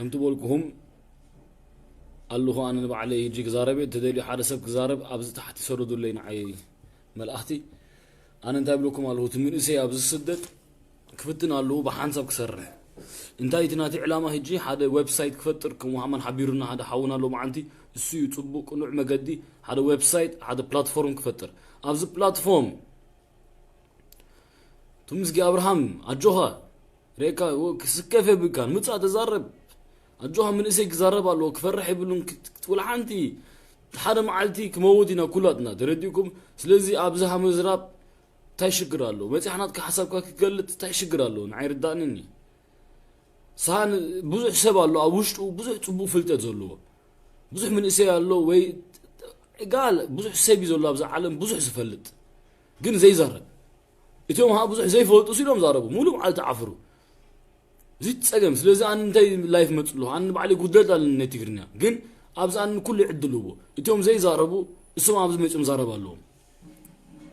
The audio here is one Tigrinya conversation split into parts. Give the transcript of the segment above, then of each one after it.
ከምቲ በልኩኹም ኣለኹ። ኣነ ንባዕለይ ሕጂ ክዛረብ እየ። እንተደልዩ ሓደ ሰብ ክዛረብ ኣብዚ ታሕቲ ሰዱዱለይ ንዓይ መልኣኽቲ። ኣነ እንታይ ብለኩም ኣለኹ፣ እቲ መንእሰይ ኣብዚ ዝስደድ ክፍትን ኣለኹ ብሓንሳብ ክሰርሕ። እንታይ እቲ ናተይ ዕላማ ሕጂ፣ ሓደ ዌብሳይት ክፈጥር፣ ከም ውሃማን ሓቢሩና ሓደ ሓውና ኣሎ መዓልቲ፣ እሱ እዩ ጽቡቕ ቅኑዕ መገዲ። ሓደ ዌብሳይት፣ ሓደ ፕላትፎርም ክፈጥር። ኣብዚ ፕላትፎርም፣ ቱምስጊ ኣብርሃም፣ ኣጆኻ፣ ሬካ ክስከፍ የብልካን። ምጻእ ተዛረብ። ኣጆኻ፣ መንእሰይ ክዛረብ ኣለዎ፣ ክፈርሕ የብሉን። ክት- ወላ ሓንቲ፣ ሓደ መዓልቲ ክመውት ኢና ኩላትና፣ ተረዲእኩም? ስለዚ ኣብዝሃ ምዝራብ እንታይ ሽግር ኣለዎ? መጺኻ ናትካ ሓሳብካ ክትገልጽ እንታይ ሽግር ኣለዎ? ንዓይ ርዳእንኒ። ሳን ብዙሕ ሰብ ኣሎ ኣብ ውሽጡ ብዙሕ ጽቡቕ ፍልጠት ዘለዎ። ብዙሕ መንእሰይ ኣሎ ወይ ጋል ብዙሕ ሰብ እዩ ዘሎ ኣብዚ ዓለም ብዙሕ ዝፈልጥ ግን ዘይዛረብ። እቲኦም ሀ ብዙሕ ዘይፈልጡ ሲሎም ዛረቡ ሙሉ መዓልቲ ዓፍሩ። እዚ ጸገም። ስለዚ ኣነ እንታይ ላይፍ መጽሉ ኣነ ባዕለይ ጉድለት ኣለኒ ናይ ትግርኛ ግን ኣብዚ ኣነ ኩሉ ዕድል ህቦ። እቲኦም ዘይዛረቡ እሶም ኣብዚ መጽኦም ዛረብ ኣለዎም።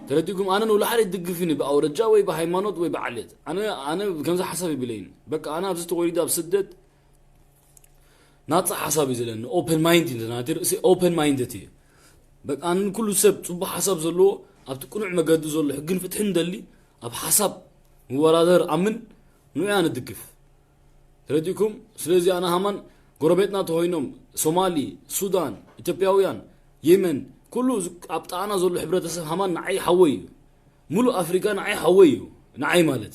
ተረዲኩም? ኣነ ንውላሓደ ይድግፍኒ ብኣውረጃ ወይ ብሃይማኖት ወይ ብዓሌት። ኣነ ኣነ ከምዚ ሓሳብ ይብለይን። በቃ ኣነ ኣብዚ ተወሊደ ኣብ ስደት ናጻ ሓሳብ እዩ ዘለኒ። ኦፕን ማይንድ እንደ ናቲ ርእሲ ኦፕን ማይንድ እቲ በቃ ኣነ ኩሉ ሰብ ጽቡቕ ሓሳብ ዘለዎ ኣብቲ ቅኑዕ መገዲ ዘሎ ሕግን ፍትሕን ደሊ ኣብ ሓሳብ ምወዳደር ኣምን ንዑያ ንድግፍ። ተረዲኩም? ስለዚ ኣነ ሃማን ጎረቤትና ተኮይኖም ሶማሊ፣ ሱዳን፣ ኢትዮጵያውያን፣ የመን ኩሉ ዝ- ኣብ ጣና ዘሎ ሕብረተሰብ ሃማን ንዓይ ሓወይ እዩ። ሙሉእ ኣፍሪካ ንዓይ ሓወይ እዩ። ንዓይ ማለት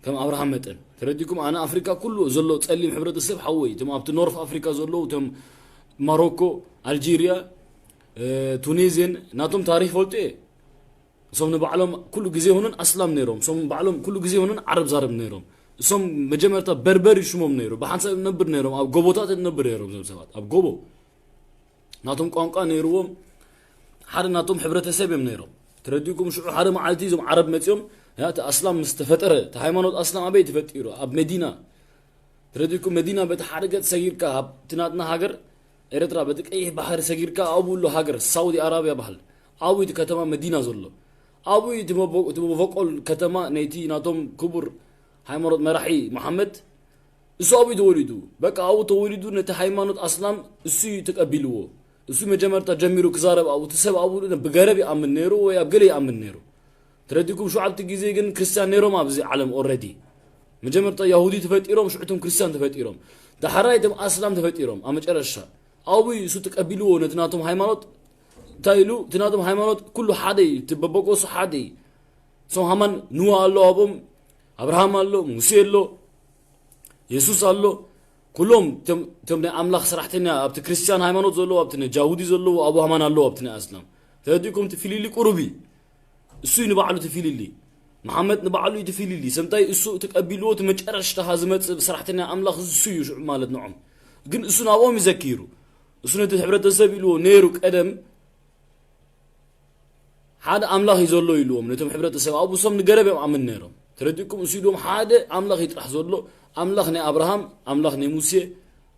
ከም ኣብርሃም መጠን ተረዲኩም? ኣነ ኣፍሪካ ኩሉ ዘሎ ጸሊም ሕብረተሰብ ሓወይ፣ እቶም ኣብቲ ኖርፍ ኣፍሪካ ዘለዉ እቶም ማሮኮ፣ ኣልጄሪያ፣ እ፣ ቱኒዝየን ናቶም ታሪክ ፈልጡ እየ። እሶም ንባዕሎም ኩሉ ግዜ ይኹኑን ኣስላም ነይሮም። እሶም ባዕሎም ኩሉ ግዜ ይኹኑን ዓረብ ዛረብ ነይሮም። እሶም መጀመርታ በርበር እዩ ሽሞም ነይሩ። ብሓንሳብ ነብር ነይሮም። ኣብ ጎቦታት ነብር ነይሮም። እዞም ሰባት ኣብ ጎቦ ናቶም ቋንቋ ነይርዎም። ሓደ ናቶም ሕብረተሰብ እዮም ነይሮም። ተረዲእኩም? ሽዑ ሓደ መዓልቲ እዞም ዓረብ መጺኦም ያ እቲ ኣስላም ምስ ተፈጠረ እቲ ሃይማኖት ኣስላም ኣበይ ተፈጢሩ? ኣብ መዲና። ተረዲእኩም? መዲና በቲ ሓደ ገጽ ሰጊርካ ኣብቲ ናትና ሃገር ኤርትራ በቲ ቀይሕ ባሕሪ ሰጊርካ ኣብኡ ኣሎ ሃገር ሳውዲ ኣራብያ በሃል። ኣብኡ እቲ ከተማ መዲና ዘሎ። ኣብኡ እቲ መቦ- እቲ መቦቆል ከተማ ነይቲ ናቶም ክቡር ሃይማኖት መራሒ መሓመድ እሱ ኣብኡ እዩ ተወሊዱ። በቃ ኣብኡ ተወሊዱ ነቲ ሃይማኖት ኣስላም እሱ እዩ ተቀቢልዎ። እሱ መጀመርታ ጀሚሩ ክዛረብ ኣብኡ እቲ ሰብ ኣብኡ ብገረብ ይኣምን ነይሩ ወይ ኣብ ገለ ይኣምን ነይሩ። ተረዲኩም? ሽዑ ኣብቲ ግዜ ግን ክርስትያን ነይሮም ኣብዚ ዓለም ኦረዲ። መጀመርታ ያሁዲ ተፈጢሮም ሽዑ እቶም ክርስትያን ተፈጢሮም። ዳሕራይ እቶም ኣስላም ተፈጢሮም ኣብ መጨረሻ ኣብኡ እዩ እሱ ተቀቢልዎ ነቲ ናቶም ሃይማኖት። እንታይ ኢሉ? እቲ ናቶም ሃይማኖት ኩሉ ሓደ እዩ። እቲ በበቆሱ ሓደ እዩ። እሶም ሃማን ንዋ ኣሎ ኣብኦም፣ ኣብርሃም ኣሎ፣ ሙሴ ኣሎ፣ የሱስ ኣሎ። ኩሎም እቶም እቶም ናይ ኣምላኽ ሰራሕተኛ ኣብቲ ክርስትያን ሃይማኖት ዘለዉ ኣብቲ ናይ ጃሁዲ ዘለዉ ኣብኡ ሃማን ኣለዉ ኣብቲ ናይ ኣስላም። ተረዲእኩም? እቲ ፍልሊ ቁሩብ እዩ። እሱ እዩ ንባዕሉ እቲ ፍልሊ። መሓመድ ንባዕሉ እዩ እቲ ፍልሊ። ሰምታይ እሱ እቲ ቀቢልዎ እቲ መጨረሽታ ዝመጽእ ሰራሕተኛ ኣምላኽ እሱ እዩ ሽዑ ማለት ንዖም። ግን እሱ ናብኦም እዩ ዘኪሩ። እሱ ነቲ ሕብረተሰብ ኢልዎ ነይሩ ቀደም ሓደ ኣምላኽ እዩ ዘሎ ኢልዎም ነቶም ሕብረተሰብ ኣብኡ እሶም ንገረብ እዮም ኣምን ነይሮም። ተረዲእኩም? እሱ ኢልዎም ሓደ ኣምላኽ እዩ ጥራሕ ዘሎ። ኣምላኽ ናይ ኣብርሃም፣ ኣምላኽ ናይ ሙሴ፣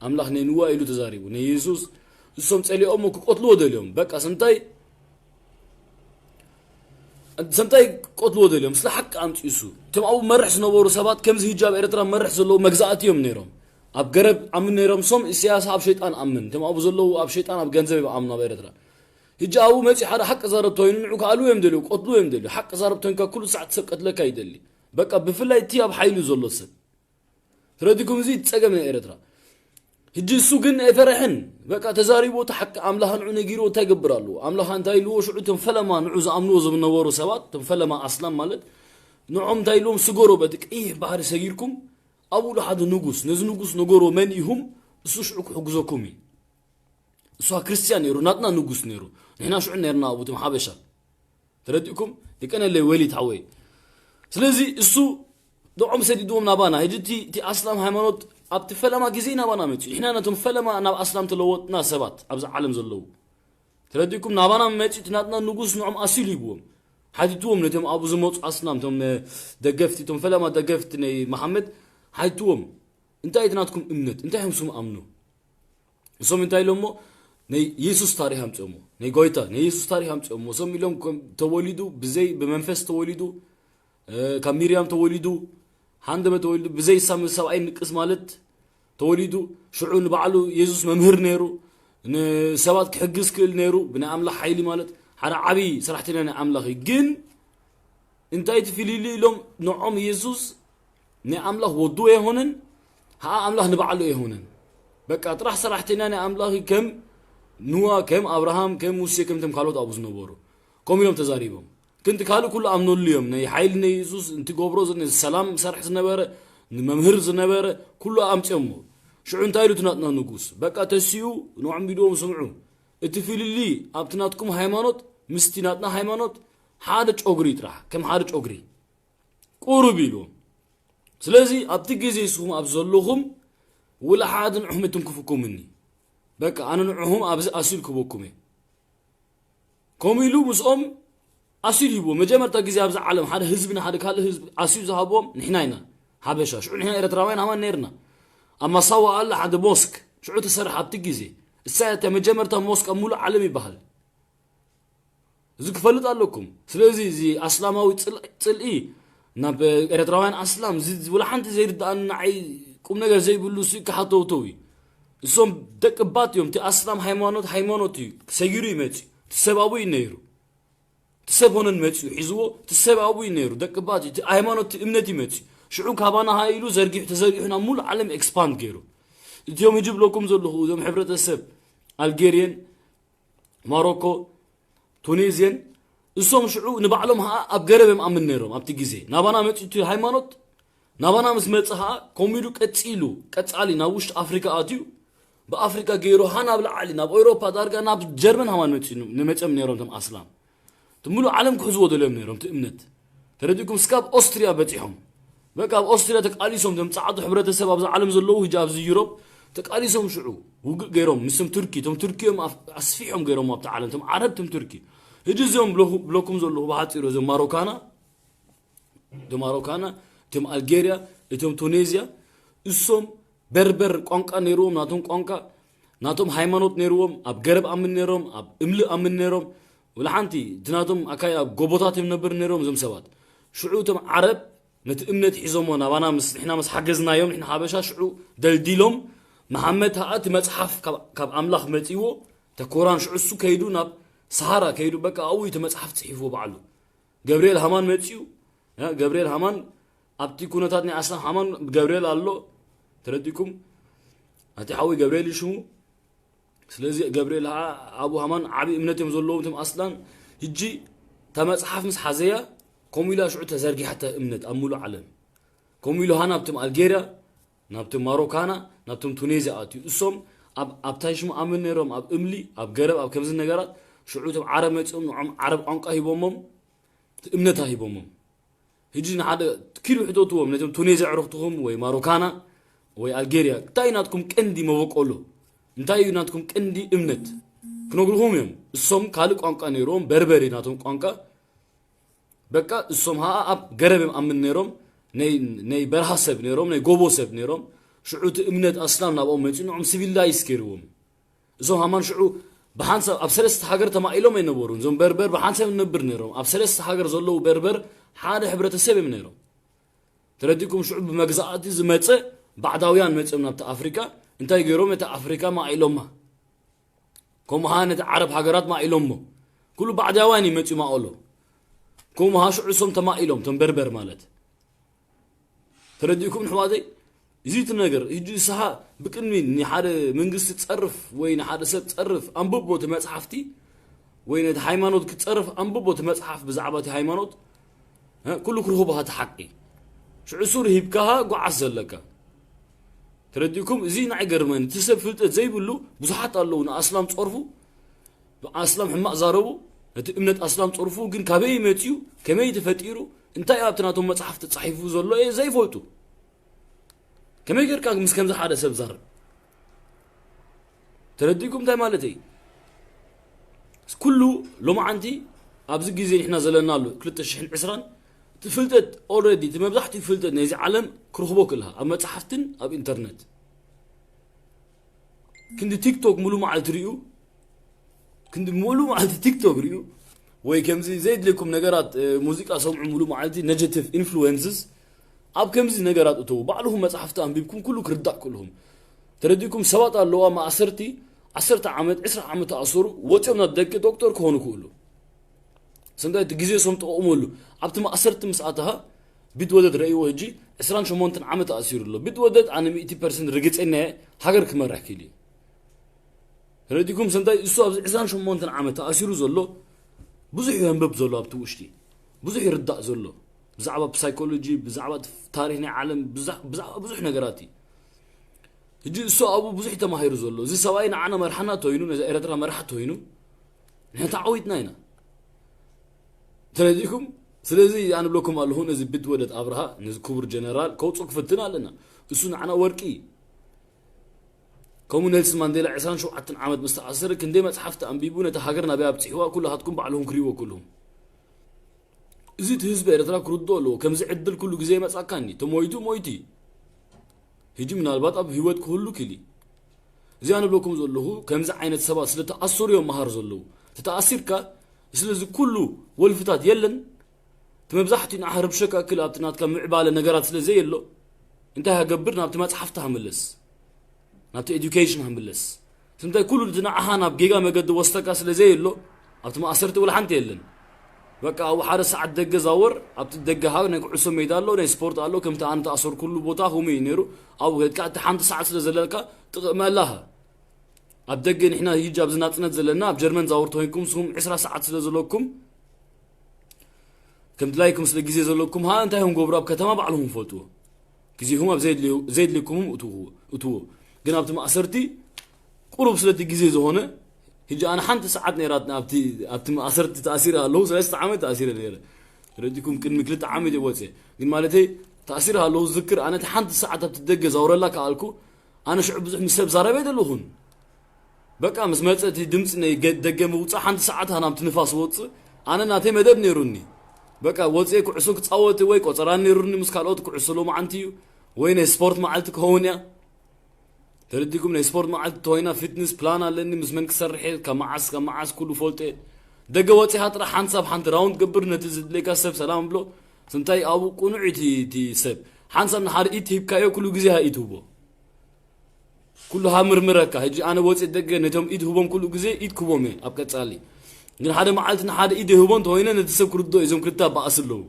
ኣምላኽ ናይ ንዋ ኢሉ ተዛሪቡ። ናይ የሱስ እሶም ጸሊኦሞ ክቆትልዎ ደልዮም። በቃ ሰምታይ ሰምታይ ክቆትልዎ ደልዮም። ስለ ሓቂ ኣምጽኡ እሱ። እቶም ኣብኡ መርሕ ዝነበሩ ሰባት ከምዚ ህጂ ኣብ ኤርትራ መርሕ ዘለዉ መግዛእቲ እዮም ነይሮም። ኣብ ገረብ ኣምን ነይሮም። እሶም ኢሳያስ ኣብ ሸይጣን ኣምን። እቶም ኣብኡ ዘለዉ ኣብ ሸይጣን ኣብ ገንዘብ እዮም ኣምኑ ኣብ ኤርትራ። ህጂ ኣብኡ መጺኡ ሓደ ሓቂ ዛረብ ተኮይኑ ንዑ ክኣልዎ እዮም ደልዩ፣ ክቆትልዎ እዮም ደልዩ። ሓቂ ዛረብ ተኮይንካ ኩሉ ሳዕ እቲ ሰብ ቀትለካ ይደሊ። በቃ ብፍላይ እቲ ኣብ ሓይሉ ዘሎ ሰብ። ተረዲኩም? እዚ እቲ ጸገም ናይ ኤርትራ። ህጂ እሱ ግን ኣይፈረሐን። በቃ ተዛሪብዎ እቲ ሓቂ ኣምላኻ ንዑ ነጊርዎ እንታይ ይገብር ኣለዎ? ኣምላኻ እንታይ ኢልዎ? ሽዑ እቶም ፈለማ ንዑ ዝኣምንዎ ዝነበሩ ሰባት፣ እቶም ፈለማ ኣስላም ማለት ንዖም እንታይ ኢልዎም? ስገሮ በቲ ቀይሕ ባሕሪ ሰጊርኩም ኣብኡ ሉ ሓደ ንጉስ፣ ነዚ ንጉስ ነገሮ መን ኢኹም? እሱ ሽዑ ክሕግዘኩም እዩ። እሱ ክርስትያን ነይሩ፣ ናትና ንጉስ ነይሩ። ንሕና ሽዑ ነርና ኣብኡ እቶም ሓበሻ። ተረዲእኩም? ይቀነለይ ወሊድ ሓወይ። ስለዚ እሱ ንዖም ሰዲድዎም ናባና። ሕጂ እቲ እቲ ኣስላም ሃይማኖት ኣብቲ ፈለማ ግዜ ናባና መጺኡ። ንሕና ነቶም ፈለማ ናብ ኣስላም ተለወጥና ሰባት ኣብዚ ዓለም ዘለዉ። ተረዲእኩም? ናባና መጺኡ እቲ ናትና ንጉስ ንዖም ኣሲሉ ሂብዎም። ሓቲትዎም ነቶም ኣብኡ ዝመጹ ኣስላም፣ እቶም እ፣ ደገፍቲ፣ እቶም ፈለማ ደገፍቲ ናይ መሓመድ ሓቲትዎም። እንታይ እቲ ናትኩም እምነት? እንታይ እዮም ስም ኣምኑ? እሶም እንታይ ኢሎሞ? ናይ የሱስ ታሪኽ ኣምጽኦሞ። ናይ ጎይታ፣ ናይ የሱስ ታሪኽ ኣምጽኦሞ። እሶም ኢሎም ከም ተወሊዱ ብዘይ ብመንፈስ ተወሊዱ፣ እ፣ ካብ ሚርያም ተወሊዱ፣ ሃንደበ ተወሊዱ ብዘይ ሳም ሰብኣይ ንቅስ ማለት ተወሊዱ። ሽዑ ንባዕሉ የሱስ መምህር ነይሩ፣ ንሰባት ክሕግዝ ክእል ነይሩ። ብናይ ኣምላኽ ሓይሊ ማለት ሓደ ዓብዪ ሰራሕተኛ ናይ ኣምላኽ እዩ። ግን እንታይ ትፍልሊ ኢሎም ንዖም የሱስ ናይ ኣምላኽ ወዱ ኣይሆነን፣ ሀኣ ኣምላኽ ንባዕሉ ኣይሆነን። በቃ ጥራሕ ሰራሕተኛ ናይ ኣምላኽ ከም ኑዋ፣ ከም ኣብርሃም፣ ከም ሙሴ፣ ከምቶም ካልኦት ኣብኡ ዝነበሩ ከምኡ ኢሎም ተዛሪቦም። ክንዲ ካልእ ኩሉ ኣምነሉ እዮም። ናይ ሓይሊ ናይ የሱስ እንትገብሮ ዝነ ሰላም ሰርሕ ዝነበረ ንመምህር ዝነበረ ኩሉ ኣምፅኦሞ። ሽዑ እንታይ ኢሉ እቲ ናትና ንጉስ? በቃ ተሲኡ ንዖም ቢድዎም ስምዑ። እቲ ፍልሊ ኣብቲ ናትኩም ሃይማኖት ምስቲ ናትና ሃይማኖት ሓደ ጨጉሪ ጥራሕ፣ ከም ሓደ ጨጉሪ ቁሩብ ኢሉ። ስለዚ ኣብቲ ግዜ ንስኹም ኣብ ዘለኹም ውላ ሓደ ንዕኹም እትንክፍኩምኒ። በቃ ኣነ ንዕኹም ኣብዚ ኣሲል ክበኩም እየ። ከምኡ ኢሉ ምስኦም ኣሲል ሂብዎ። መጀመርታ ግዜ ኣብዚ ዓለም ሓደ ህዝቢ ንሓደ ካልእ ህዝቢ ኣሲል ዝሃብዎም ንሕና ኢና፣ ሓበሻ። ሽዑ ንሕና ኤርትራውያን ሃማን ነይርና። ኣብ ማሳዋ ኣላ ሓደ ሞስክ ሽዑ ተሰርሐ ኣብቲ ግዜ። እሳ እያ እታ መጀመርታ ሞስክ ኣብ ሙሉእ ዓለም ይበሃል። እዚ ክፈልጥ ኣለኩም። ስለዚ እዚ ኣስላማዊ ጽል- ጽልኢ ናብ ኤርትራውያን ኣስላም እዚ እዚ ወላ ሓንቲ ዘይርድኣኒ ንዓይ ቁም ነገር ዘይብሉ እሱ ክሓተውተው እዩ። እሶም ደቂ ባት እዮም። እቲ ኣስላም ሃይማኖት ሃይማኖት እዩ። ሰጊሩ ይመጽእ እዩ። እቲ ሰብ ኣብኡ እዩ ነይሩ። እቲ ሰብ ሆነን መጽኡ ሒዝዎ እቲ ሰብ ኣብኡ እዩ ነይሩ። ደቂ ባት እዩ። እቲ ሃይማኖት እቲ እምነት ይመጽእ እዩ። ሽዑ ካባና ሃ ኢሉ ዘርጊሑ ተዘርጊሑ ናብ ሙሉእ ዓለም ኤክስፓንድ ገይሩ። እቲኦም ህጂ ብለኩም ዘለኹ እዞም ሕብረተሰብ ኣልጌርየን ማሮኮ፣ ቱኒዝየን እሶም ሽዑ ንባዕሎም ኸዓ ኣብ ገረብ እዮም ኣምን ነይሮም ኣብቲ ግዜ። ናባና መፂኡ እቲ ሃይማኖት ናባና ምስ መፀ ኸዓ ኮሚዱ ቀፂሉ ቀፃሊ ናብ ውሽጢ ኣፍሪካ ኣትዩ ብኣፍሪካ ገይሩ ሃ ናብ ላዕሊ ናብ ኤውሮፓ ዳርጋ ናብ ጀርመን ሃማን መፂኡ ንመፅኦም ነይሮም እቶም ኣስላም እቲ ሙሉእ ዓለም ክሕዝዎ ደልዮም ነይሮም እቲ እምነት ተረዲእኩም እስካብ ኦስትሪያ በፂሖም በቃ ኣብ ኦስትሪያ ተቃሊሶም እቶም ፃዕዱ ሕብረተሰብ ኣብዚ ዓለም ዘለዉ ህጂ ኣብዚ ዩሮፕ ተቃሊሶም ሽዑ ውግእ ገይሮም ምስም ቱርኪ እቶም ቱርኪ እዮም ኣፍ- ኣስፊሖም ገይሮም ኣብቲ ዓለም እቶም ዓረብ እቶም ቱርኪ ህጂ እዚኦም ብለኩ- ብለኩም ዘለኹ ብሓፂሩ እዞም ማሮካና እቶም ማሮካና እቶም ኣልጌርያ እቶም ቱኔዝያ እሶም በርበር ቋንቋ ነይርዎም ናቶም ቋንቋ ናቶም ሃይማኖት ነይርዎም ኣብ ገረብ ኣምን ነይሮም ኣብ እምሊ ኣምን ነይሮም ወላ ሓንቲ እቲ ናቶም ኣካይ ኣብ ጎቦታት እዮም ነብር ነይሮም እዞም ሰባት ሽዑ እቶም ዓረብ ነቲ እምነት ሒዞሞ ናባና ምስ ንሕና ምስ ሓገዝናዮም ንሕና ሓበሻ ሽዑ ደልዲሎም መሓመድ ኸዓ እቲ መፅሓፍ ካብ- ካብ ኣምላኽ መፂዎ ተኮራን ሽዑ እሱ ከይዱ ናብ ሰሃራ ከይዱ በቃ ኣብኡ እዩ እቲ መፅሓፍ ፅሒፍዎ ባዕሉ ገብርኤል ሃማን መፂኡ እ፣ ገብርኤል ሃማን ኣብቲ ኩነታት ናይ ኣስላም ሃማን ገብርኤል ኣሎ ተረዲኩም ኣቲ ሓዊ ገብርኤል እዩ ሽሙ ስለዚ ገብርኤል ኸዓ ኣብኡ ሃማን ዓብዪ እምነት እዮም ዘለዎም እቶም ኣስላም ህጂ እታ መፅሓፍ ምስ ሓዘያ ከምኡ ኢላ ሽዑ ተዘርጊሓታ እምነት ኣብ ሙሉእ ዓለም ከምኡ ኢሉ ሃ ናብቶም ኣልጌርያ ናብቶም ማሮካና ናብቶም ቱኔዝያ ኣትዩ እሶም ኣብ ኣብታይ ሽሙ ኣምን ነይሮም ኣብ እምሊ ኣብ ገረብ ኣብ ከምዚ ነገራት ሽዑ እቶም ዓረብ መፂኦም ንዖም ዓረብ ቋንቋ ሂቦሞም እቲ እምነታ ሂቦሞም ህጂ ንሓደ ኪዱ ሕተትዎም ነቶም ቱኔዝያ ዕሩኽትኹም ወይ ማሮካና ወይ ኣልጌርያ እንታይ ናትኩም ቀንዲ መበቆሎ እንታይ እዩ ናትኩም ቀንዲ እምነት ክነግርኹም እዮም እሶም ካልእ ቋንቋ ነይርዎም በርበሪ ናቶም ቋንቋ በቃ እሶም ሀኣ ኣብ ገረብ እዮም ኣምን ነይሮም ናይ ናይ በረሃ ሰብ ነይሮም ናይ ጎቦ ሰብ ነይሮም ሽዑ እቲ እምነት ኣስላም ናብኦም መፂኡ ንዖም ሲቪላይስ ገይርዎም እዞም ሃማን ሽዑ ብሓንሳብ ኣብ ሰለስተ ሃገር ተማኢሎም ኣይነበሩን እዞም በርበር ብሓንሳብ ንነብር ነይሮም ኣብ ሰለስተ ሃገር ዘለዉ በርበር ሓደ ሕብረተሰብ እዮም ነይሮም ተረዲኩም ሽዑ ብመግዛእቲ ዝመፀ ባዕዳውያን መፅኦም ናብቲ ኣፍሪካ እንታይ ገይሮም ነቲ ኣፍሪካ ማኢሎማ ከምኡ ኸዓ ነቲ ዓረብ ሃገራት ማኢሎሞ ኩሉ ባዕዳውያን እዩ መፅኡ ማኦሎ ከምኡ ኸዓ ሽዑ እሶም ተማኢሎም እቶም በርበር ማለት ተረዲእኩም ንሕዋተይ እዚ እቲ ነገር ሕጂ ንስኻ ብቅድሚ ንሓደ መንግስቲ ትፀርፍ ወይ ንሓደ ሰብ ትፀርፍ ኣንብቦ እቲ መፅሓፍቲ ወይ ነቲ ሃይማኖት ክትፀርፍ ኣንብቦ እቲ መፅሓፍ ብዛዕባ እቲ ሃይማኖት እ፣ ኩሉ ክርኽቦ እቲ ሓቂ ሽዑ ሱር ሂብካሃ ጓዓስ ዘለካ ተረዲእኩም እዚ ንዓይ ገርመኒ እቲ ሰብ ፍልጠት ዘይብሉ ብዙሓት ኣለዉ ንኣስላም ፀርፉ ኣስላም ሕማቕ ዛረቡ ነቲ እምነት ኣስላም ፀርፉ ግን ካበይ መፅዩ ከመይ ተፈጢሩ እንታይ ኣብቲ ናቶም መፅሓፍ ተፃሒፉ ዘሎ እየ ዘይፈልጡ ከመይ ጌርካ ምስ ከምዚ ሓደ ሰብ ዛረብ ተረዲእኩም እንታይ ማለት እዩ ኩሉ ሎማዓንቲ ኣብዚ ግዜ ንሕና ዘለናሉ ክልተ ሽሕን ዕስራን እቲ ፍልጠት ኦልሬዲ እቲ መብዛሕትኡ ፍልጠት ናይዚ ዓለም ክረኽቦ ክልሃ ኣብ መፅሓፍትን ኣብ ኢንተርነት ክንዲ ቲክቶክ ሙሉ መዓልቲ ሪኡ ክንዲ ሙሉ መዓልቲ ቲክቶክ ሪኡ ወይ ከምዚ ዘይድልኩም ነገራት ሙዚቃ ሰምዑ ሙሉ መዓልቲ ነጀቲቭ ኢንፍሉወንስስ ኣብ ከምዚ ነገራት እተዉ ባዕልኹም መፅሓፍቲ ኣንቢብኩም ኩሉ ክርዳእ ክእልኹም ተረዲኩም ሰባት ኣለዋ ማእሰርቲ ዓሰርተ ዓመት ዕስራ ዓመት ተኣሰሩ ወፂኦም ናብ ደቂ ዶክተር ክኾኑ ክእሉ ስንታይ እቲ ግዜ ሶም ተጠቕመሉ ኣብቲ ማእሰርቲ ምስ ኣተሃ ቢትወደድ ረእይዎ ሕጂ ዕስራን ሸሞንተን ዓመት ተኣሲሩ ኣሎ። ቢትወደድ ኣነ ሚእቲ ፐርሰንት ርግፀኛ እየ ሃገር ክመርሕ ክእል እዩ። ተረዲኩም ስንታይ እሱ ኣብዚ ዕስራን ሸሞንተን ዓመት ተኣሲሩ ዘሎ ብዙሕ የንብብ ዘሎ ኣብቲ ውሽጢ ብዙሕ ይርዳእ ዘሎ ብዛዕባ ሳይኮሎጂ ብዛዕባ ታሪክ ናይ ዓለም ብዛዕባ ብዙሕ ነገራት እዩ። ሕጂ እሱ ኣብኡ ብዙሕ ተማሂሩ ዘሎ እዚ ሰብኣይ ንዓና መርሓና ተይኑ ነዛ ኤረትራ መርሓ ተይኑ ንሕና ተዓዊትና ኢና። ተረዲእኩም? ስለዚ ኣነ ብለኩም ኣለኹ ነዚ ብትወደድ ኣብርሃ ነዚ ክቡር ጀነራል ከውፅእ ክፍትን ኣለና። እሱ ንዓና ወርቂ እዩ። ከምኡ ኔልስ ማንዴላ ዕስራን ሸውዓተን ዓመት ምስ ተኣሰረ ክንደይ መፅሓፍቲ ኣንቢቡ ነቲ ሃገር ናበይ ኣብፅሕዋ ኩላሃትኩም ባዕልኹም ክሪእዎ ኩልኹም። እዚ እቲ ህዝቢ ኤርትራ ክርድኦ ኣለዎ። ከምዚ ዕድል ኩሉ ግዜ ይመጻካኒ። ተሞይቱ ሞይቲ። ሕጂ ምናልባት ኣብ ህይወት ክህሉ ክሊ። እዚ ኣነ ብለኩም ዘለኹ ከምዚ ዓይነት ሰባት ስለ ተኣሰሩ እዮም መሃር ዘለዉ። ተተኣሲርካ ስለዚ ኩሉ ወልፍታት የለን። እቲ መብዛሕትኡ ንዓኻ ርብሸካ ክል ኣብቲ ናትካ ምዕባለ ነገራት ስለ ዘየሎ እንታይ ሃገብር ናብቲ መጽሓፍቲ ሃምለስ ናብቲ ኤዱኬሽን ሃምለስ ስንታይ ኩሉ እቲ ንዓኻ ናብ ጌጋ መገዲ ወስተካ ስለ ዘየሎ ኣብቲ ማእሰርቲ ወላ ሓንቲ የለን። በቃ ኣብኡ ሓደ ሰዓት ደገ ዛወር ኣብቲ ደገ ሃ ናይ ኩዕሶ ሜዳ ኣሎ ናይ ስፖርት ኣሎ ከምቲ ኣነ ተኣሰርኩሉ ቦታ ከምኡ እዩ ነይሩ። ኣብኡ ከድካ እቲ ሓንቲ ሰዓት ስለ ዘለካ ጥቕመላኻ ኣብ ደገ ንሕና ሂጅ ኣብዚ ናጽነት ዘለና ኣብ ጀርመን ዛወር ተኮይንኩም ንስኹም ዕስራ ሰዓት ስለ ዘለኩም ከም ድላይኩም ስለ ግዜ ዘለኩም ሃ እንታይ ኹም ገብሩ ኣብ ከተማ ባዕልኹም ፈልጥዎ ግዜኹም ኣብ ዘየድልዩ- ዘየድልየኩምም እትውዎ- እትዎ ግን ኣብቲ ማእሰርቲ ቁሩብ ስለቲ ግዜ ዝኾነ ሕጂ ኣነ ሓንቲ ሰዓት ነይራትና ኣብቲ ኣብቲ ማእሰርቲ ተኣሲረ ኣለኹ ሰለስተ ዓመት ተኣሲረ ነይረ ረዲኩም ቅድሚ ክልተ ዓመት እየ ወፅየ ግን ማለተይ ተኣሲረ ኣለኹ ዝክር ኣነ እቲ ሓንቲ ሰዓት ኣብቲ ደገ ዛውረላ ከኣልኩ ኣነ ሽዑ ብዙሕ ምስ ሰብ ዛረበ ኣይደለኹን በቃ ምስ መፀ እቲ ድምፂ ናይ ገ- ደገ ምውፃእ ሓንቲ ሰዓት ሃናምቲ ንፋስ ወፅእ ኣነ ናተይ መደብ ነይሩኒ በቃ ወፅየ ኩዕሶ ክፃወት ወይ ቆፀራ ነይሩኒ ምስ ካልኦት ኩዕሶ ሎማዓንቲ እዩ ወይ ናይ ስፖርት መዓልቲ ክኸውን እያ ተረዲኩም ናይ ስፖርት መዓልቲ ተወይና ፊትነስ ፕላን ኣለኒ ምስ መን ክሰርሕ እየ ካብ መዓስ ካብ መዓስ ኩሉ ፈልጠ ደገ ወፂኻ ጥራሕ ሓንሳብ ሓንቲ ራውንድ ገብር ነቲ ዝድለይካ ሰብ ሰላም ብሎ ስንታይ ኣብኡ ቁኑዕ እቲ እቲ ሰብ ሓንሳብ ንሓደ ኢት ሂብካዮ ኩሉ ግዜ ኢት ህቦ ኩሉ ሃምርምረካ ሕጂ ኣነ ወፂ ደገ ነቶም ኢድ ህቦም ኩሉ ግዜ ኢድ ክቦም እየ ኣብ ቀፃሊ ግን ሓደ መዓልቲ ንሓደ ኢድ ህቦ እንተኮይነ ነቲ ሰብ ክርድኦ እዞም ክልተ ኣባኣስ ኣለዉ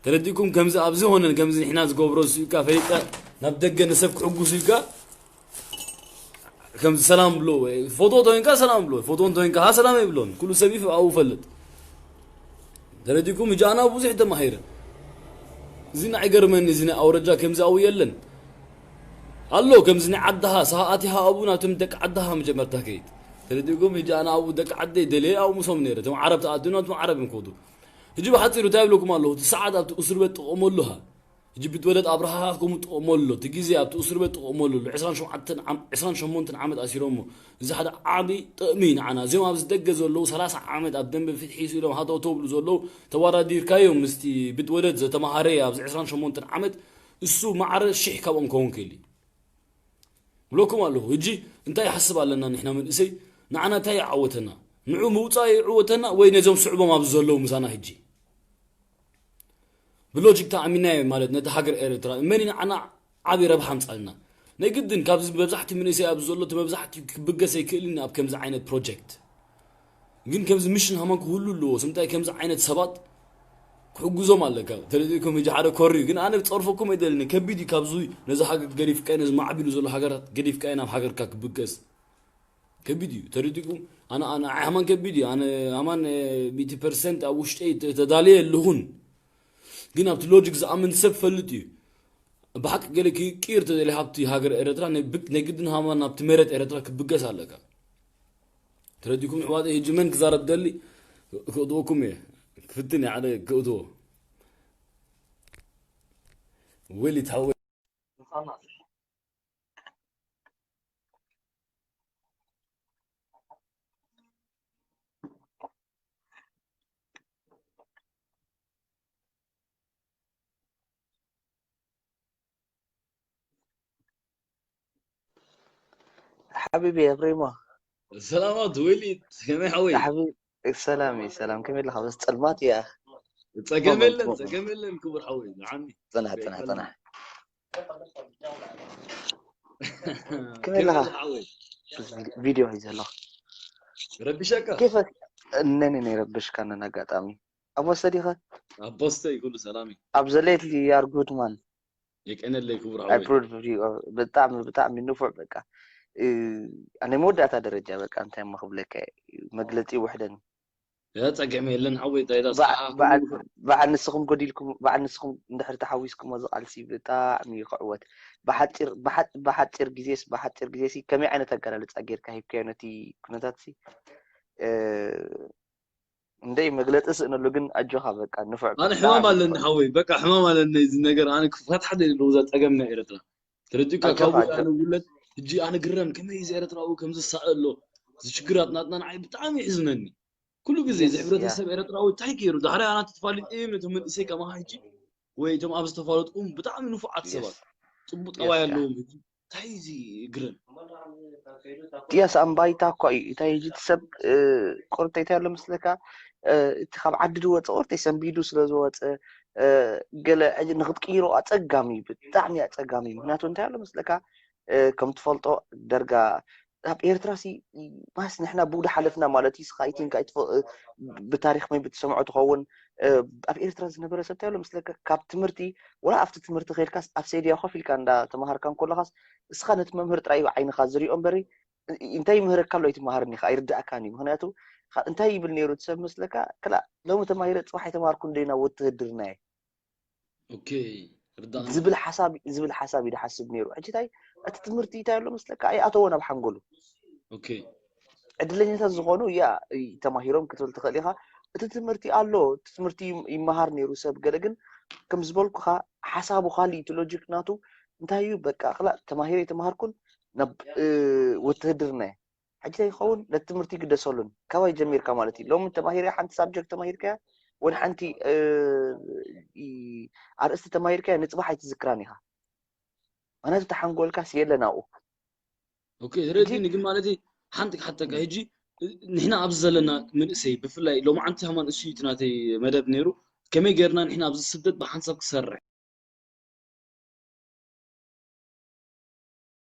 ተረዲእኩም ከምዚ ኣብዚ ሆነን ከምዚ ንሕና ዝገብሮ ዝስኢልካ ፈሊጠ ናብ ደገ ንሰብ ክሕጉስ ኢልካ ከምዚ ሰላም ብሎ ፎቶ እንተኮይንካ ሰላም ብሎ ፎቶ እንተኮይንካ ሃ ሰላም ይብሎን ኩሉ ሰብ ይፍ ኣብኡ ፈልጥ ተረዲኩም እጃና ብዙሕ ተማሂረ እዚ ናይ ገርመኒ እዚ ናይ ኣውረጃ ከምዚ ኣው የለን ኣሎ ከምዚ ናይ ዓድሃ ሰሃኣት ይሃ ኣብኡ ናብቶም ደቂ ዓድሃ መጀመርታ ከይድ ተረዲኩም እጃና ኣብኡ ደቂ ዓደይ ደለየ ኣብኡ ምሶም ነይረ እቶም ዓረብ ተኣድኖ እቶም ዓረብ እዮም ክወዱ ሕጂ ብሓፂሩ እንታይ ይብለኩም ኣለኹ እቲ ሰዓት ኣብቲ እስር ቤት ጥቐመሉ ሃ ሕጂ ብትወደድ ኣብርሃ ከምኡ ጥቐመሉ እቲ ግዜ ኣብቲ እስር ቤት ጥቐመሉ ኣሎ ዕስራን ሸሞንተን ዓመት ኣሲሮሞ እዚ ሓደ ዓቢ ጥቕሚ ንዓና እዚኦም ኣብዚ ደገ ዘለዉ ሰላሳ ዓመት ኣብ ደንበ ፍትሒ ስኢሎም ሃተውተው ብሉ ዘለዉ ተዋዳዲርካዮም ምስቲ ብትወደድ ዘተማሃረየ ኣብዚ ዕስራን ሸሞንተን ዓመት እሱ ማዕረ ሽሕ ካብኦም ከውን ክእል ብለኩም ኣለኹ ሕጂ እንታይ ይሓስብ ኣለና ንሕና መንእሰይ ንዓና እንታይ ይዓወተና ንዑ ምውፃእ ይዕወተና ወይ ነዞም ስዕቦም ኣብዚ ዘለዉ ምሳና ሕጂ ብሎጂክ ተኣሚናዮ ማለት ነቲ ሃገር ኤርትራ መን ንዓና ዓብዪ ረብሓ ኣምፃልና ናይ ግድን ካብዚ መብዛሕቲ መንእሰይ ኣብዚ ዘሎ እቲ መብዛሕቲ ክብገስ ኣይክእልን ኣብ ከምዚ ዓይነት ፕሮጀክት ግን ከምዚ ምሽን ሃማን ክህሉ ኣለዎ ስምታይ ከምዚ ዓይነት ሰባት ክሕግዞም ኣለካ ተረዲእኩም ሕጂ ሓደ ኮሪ ግን ኣነ ፀርፈኩም ኣይደልን ከቢድ እዩ ካብዚ ነዚ ሃገር ገዲፍካዮ ነዚ ማዕቢሉ ዘሎ ሃገራት ገዲፍካዮ ናብ ሃገርካ ክብገስ ከቢድ እዩ ተረዲእኩም ኣነ ኣነ ኣይ ሃማን ከቢድ እዩ ኣነ ሃማን ሚእቲ ፐርሰንት ኣብ ውሽጠይ ተዳልየ ኣለኹን ግን ኣብቲ ሎጂክ ዝኣምን ሰብ ፈልጥ እዩ ብሓቂ ገለ ክቅይር ተደልዩ ሃብቲ ሃገር ኤረትራ ናይ ግድን ሃማን ናብቲ መሬት ኤረትራ ክብገስ ኣለካ ተረዲኩም ኣሕዋተይ ሕጂ መን ክዛረብ ደሊ ክእትወኩም እየ ክፍትን እየ ሓደ ክእትዎ ወሊት ሓወይ ሓቢቢ ኣብሪሞ ሰላማት ወሊት ከመይ ሓወይ ሓቢ ሰላም እዩ ሰላም ከመይ ኣለካ በስ ፀልማት እያ ጸገም የለን ጸገም የለን ክቡር ሓወይ ንዓኒ ፅናሕ ፅናሕ ፅናሕ ከመይ ኣለኻ? ሓወይ ቪድዮ ሒዘ ኣለኹ። ረቢሸካ ኬፈ እነኒ ነይ ረብሽካ ነን ኣጋጣሚ ኣቦስተ ዲኸ? ኣቦስተይ ኩሉ ሰላም እዩ። ኣብ ዘሌት you are good man. የቀነለይ ክቡር I ሓወይ። approve of you. ብጣዕሚ ብጣዕሚ ንፉዕ በቃ። እ፣ ናይ መወዳእታ ደረጃ በቃ እንታይ እሞ ክብለካ እዩ፣ መግለጺ ይውሕደኒ። ያ ጸገም የለን ሓወይ። እንታይ ኢላ በዓ- ሰሓ በዓል በዓል ንስኹም ጎዲልኩም በዓል ንስኹም እንድሕር ተሓዊስኩሞ ዝቃልሲ ብጣዕሚ እዩ ክዕወት። ብሓፂር ብሓ- ብሓፂር ግዜስ ብሓፂር ግዜሲ ከመይ ዓይነት ኣገላልፃ ጌርካ ሂብካዮ ነቲ ኩነታት ሲ? እ፣ እንደይ መግለፂ ስእነሉ ግን ኣጆኻ በቃ ንፉዕ ኣነ ሕማም ብጣዕሚ ኣለኒ ንፉዕ። ሓወይ። በቃ ሕማም ኣለኒ። እዚ ነገር ኣነ ክፈትሓ ደልሎ እዛ ጸገም ናይ ኤርትራ። ተረዲእካ ኣጆኻ ካብኡ ኣጆ ኣነ ውለድ ሕጂ ኣነ ግረም ከመይ እዚ ኤርትራዊ ከምዚ ዝሳእ ኣሎ። እዚ ሽግራት ናትና ንዓይ ብጣዕሚ ይሕዝነኒ። ኩሉ ግዜ እዚ የስ ያ ሕብረተሰብ ኤርትራዊ እንታይ ገይሩ? ዳሕራይ ኣና ተፋሊጥ እየ ነቲ መንእሰይ ከማኻ ሕጂ ወይ እቶም ኣብ ዝተፋለጥኩም ብጣዕሚ ንፉዓት ሰባት የስ ጽቡቅ ጠባይ የስ ያ ኣለዎም። ሕጂ እንታይ እዚ ግረም? የስ ኣምባይታ እኳ እዩ። እንታይ ሕጂ እቲ ሰብ እ፣ ቁርተይ እንታይ ኣሎ መስለካ? እ፣ እቲ ካብ ዓዲ ዝወፀ ቁርተይ ሰንቢዱ ስለ ዝወፀ እ፣ ገለ ሕጂ ንክትቅይሮ ኣፀጋሚ እዩ፣ ብጣዕሚ ኣፀጋሚ እዩ። ምክንያቱ እንታይ ኣሎ መስለካ? እ፣ ከም ትፈልጦ ደርጋ ኣብ ኤርትራ ሲ ማስ ንሕና ብኡ ሓለፍና ማለት እዩ። ስኻ ኣይቲንካ ኣይትፈ- እ፣ ብታሪክ መይ ብትሰምዖ ትኸውን እ፣ ኣብ ኤርትራ ዝነበረ ሰብ እንታይ ኣሎ መስለካ? ካብ ትምህርቲ ወላ ኣብቲ ትምህርቲ ከይድካስ ኣብ ሴድያ ኮፍ ኢልካ እንዳ ተማሃርካ እንኮለኻስ እስኻ ነቲ መምህር ጥራይ እዩ ዓይንኻ ዝሪኦ እምበሪ እ- እንታይ ይምህረካ ኣሎ ኣይትመሃርን ኢኻ ኣይርዳእካን እዩ። ምክንያቱ ካ- እንታይ ይብል ነይሩ እቲ ሰብ መስለካ? ክላ ሎሚ ተማሂረ ፅባሕ ኣይተማሃርኩን ደይ ናብ ውትህድርና እየ ኦኬ ርዳእና ዝብል ሓሳብ ዝብል ሓሳብ እዩ ዝሓስብ ነይሩ። ሕጂ እንታይ እቲ ትምህርቲ እንታይ ኣሎ መስለካ? ኣይኣተዎ ናብ ሓንጎሉ። ኦኬ ዕድለኛታት ዝኾኑ ያ ተማሂሮም ክትብል ትኽእል ኢኻ። እቲ ትምህርቲ ኣሎ፣ እቲ ትምህርቲ ይም- ይመሃር ነይሩ ሰብ ገለ ግን ከም ዝበልኩኻ ሓሳቡ ካሊእ እቲ ሎጂክ ናቱ እንታይ እዩ በቃ ክላ ተማሂረ የተማሃርኩን ናብ እ፣ ውትህድርና እየ። ሕጂ እንታይ ይኸውን ነቲ ትምህርቲ ይግደሰሉን ካባይ ጀሚርካ ማለት እዩ። ሎሚ ተማሂረ ሓንቲ ሳብጀክት ተማሂርካያ ወን ሓንቲ እ፣ ይ- ኣርእስቲ ተማሂርካያ ንፅባሕ ኣይትዝክራን ኢኻ። ምክንያቱ ተሓንጎልካስ የለን ኣብኡ። ኦኬ ስለዚ ግን ማለት ሓንቲ ክሓተካ ሕጂ ንሕና ኣብዚ ዘለና መንእሰይ ብፍላይ ሎማዓንቲ ሃማን እሱ እቲ ናተይ መደብ ነይሩ ከመይ ጌርና ንሕና ኣብዚ ስደት ብሓንሳብ ክሰርሕ